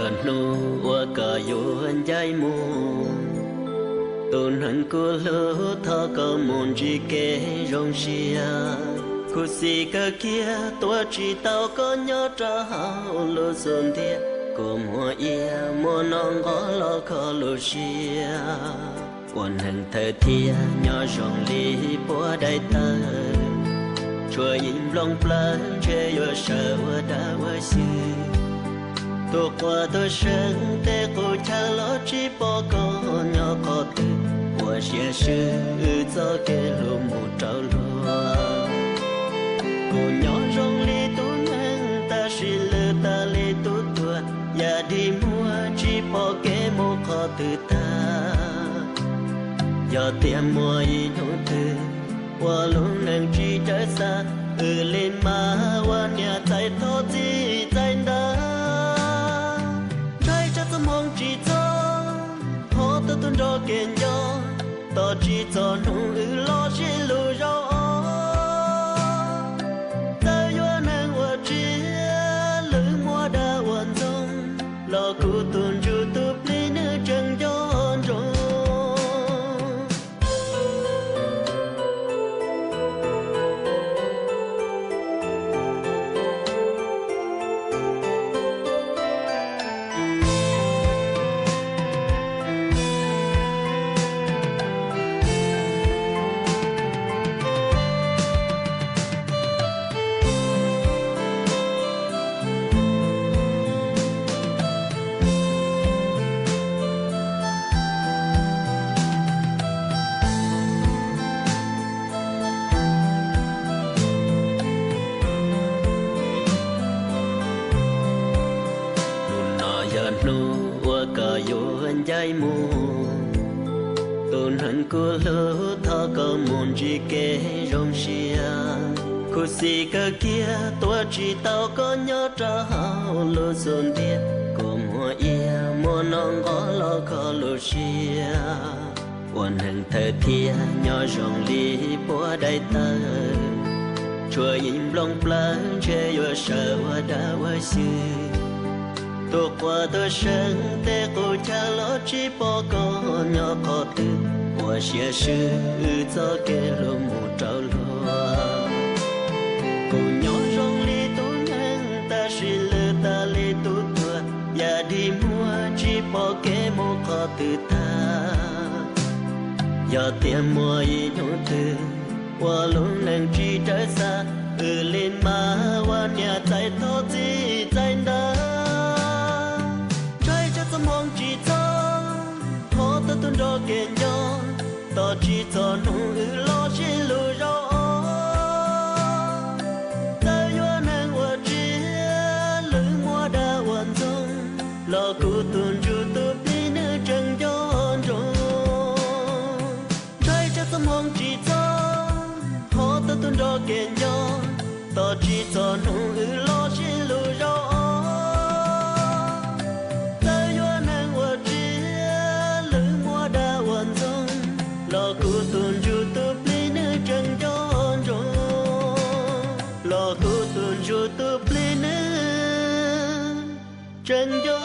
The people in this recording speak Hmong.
Yog hnub uas koj yuav ncaim mus, tus neeg kuv hlub, thov koj mus ntsib kev zoo siab. Khuv xim kawg kiag tuav tsis tau koj nyob rau hauv lub xub ntiag, kua muag iab muab noj nqos los kho lub siab. Ua neeg thawj thiab nyob zoo li puab daim tawv, tsuas yeej nplooj plawv ntshe yuav sawv ua dab ua xyw. Tus quas tuaj seev tej qub chaw los tsis pom koj nyob qhov twg, ua siab swb wb txoj kev hlub mus rau luag. Kuv nyob zoo li tus neeg tab sis lwj tag li tus tuag, yam dig muag tsis pom kev mus qhov twg tag. Yog tias muaj ib hnub twg uas lub neej tsis raws xav, wb li mas ua niam txais thov txij txais ntawv. Ntshai tsam txoj hmoo tsis txog, thov tau tus nrog kev nco, tos tsis txog hnub wb los sib hlub zaum os. Txawm yuav neeg ua tsiaj, lwm muab dab ua ntxoog, los kuv tus ntsuj tus plig nws tseem nco ntsoov. Hnub no yog hnub uas koj yuav ncaim mus, tus neeg kuv hlub, thov koj mus ntsib kev zoo siab. Khuv xim kawg kiag tuav tsis tau koj nyob rau hauv lub xub ntiag, kua muag iab muab noj nqos los kho lub siab. Ua neeg thawj thiab nyob zoo li puab daim tawv, tsuas yeej nplooj plawv ntshe yuav sawv ua dab ua xyw. Tus quas tuaj seev tej qub chaw los tsis pom koj nyob qhov twg, ua siab swb wb txoj kev hlub mus rau luag. Kuv nyob zoo li tus neeg tab sis lwj tag li tus tuag, yam dig muag tsis pom kev mus qhov twg tag. Yog tias muaj ib hnub twg uas lub neej tsis raws xav, wb li mas ua niam txais thov txij txais ntawv. Ntshai tsam txoj hmoo tsis txog, thov tau tus nrog kev nco, tos tsis txog hnub wb los sib hlub zaum os. Txawm yuav neeg ua tsiaj, lwm muab dab ua ntxoog, los kuv tus ntsuj tus plig nws tseem nco ntsoov. Ntshai tsam txoj hmoo tsis txog, thov tau tus nrog kev nco, tos tsis txog hnub wb los sib hlub zaum os. Txawm yuav neeg ua tsiaj, lwm muab dab ua ntxoog, los kuv tus ntsuj tus plig nws tseem nco ntsoov. Los kuv tus ntsuj tus plig nws tseem nco